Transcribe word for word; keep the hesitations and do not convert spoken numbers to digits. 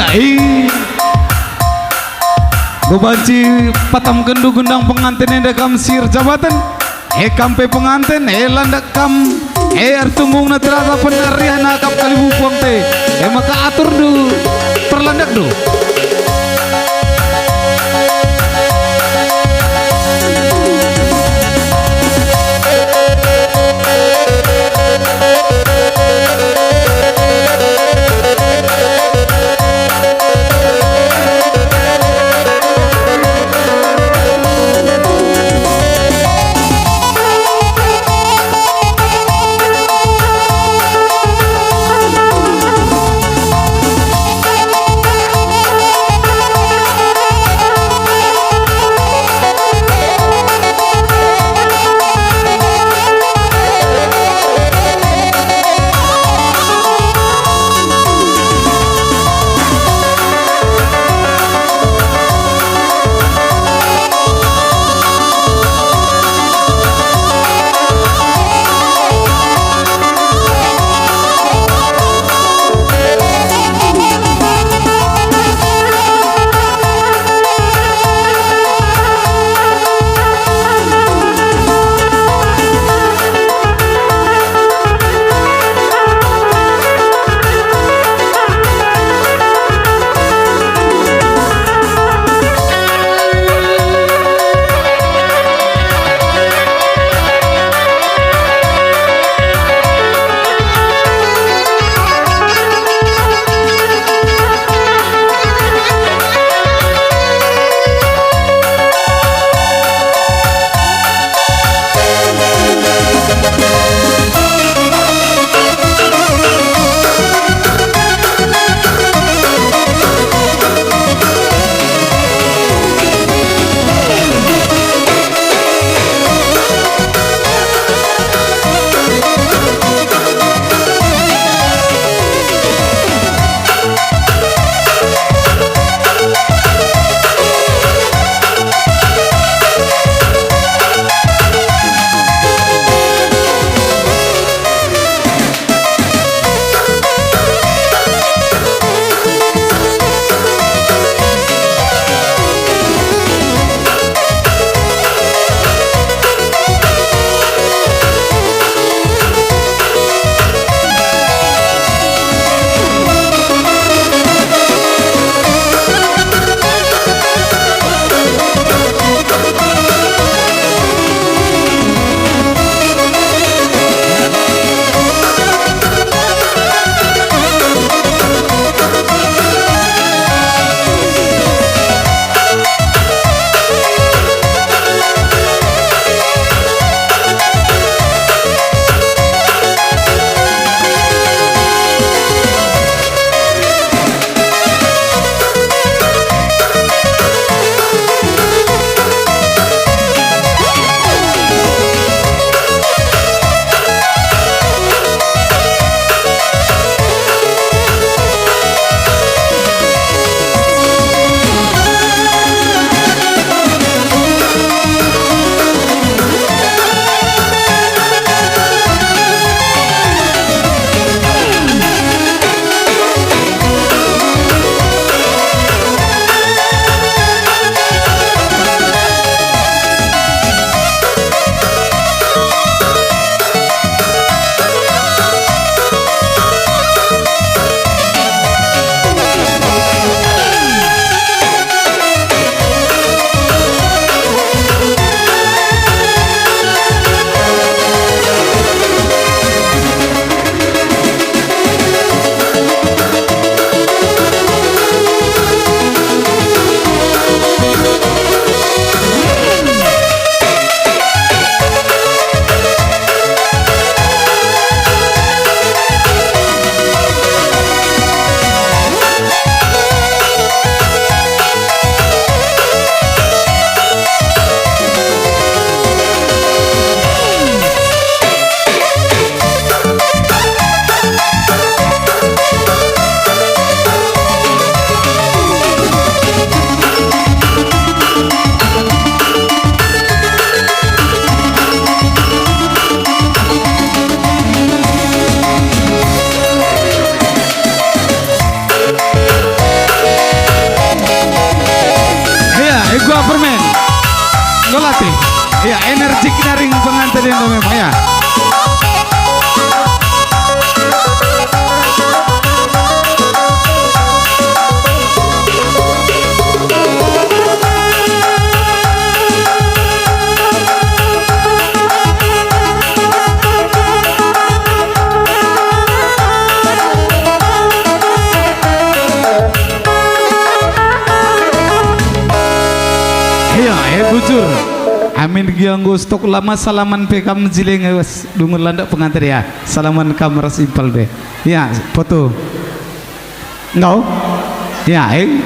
Eh, enggo banci patamkenndu gendang penganten enda kam si erjabaten? Eh, kam pe penganten, eh, landak kam, eh, ertunggungna terasa penariahna akap kalimbubu te. Eh, maka aturndu perlandakndu. Permen. Nggo latih. Ya, energik naring pengantin enda memang, ya. Iya, eh, bujur. Amin gia enggo stok lama salaman pe kam jileng, eh, was, dungun landak pengantin ya. Salaman kam ras impal pe. Ya, foto. Enggo? Ya, eh,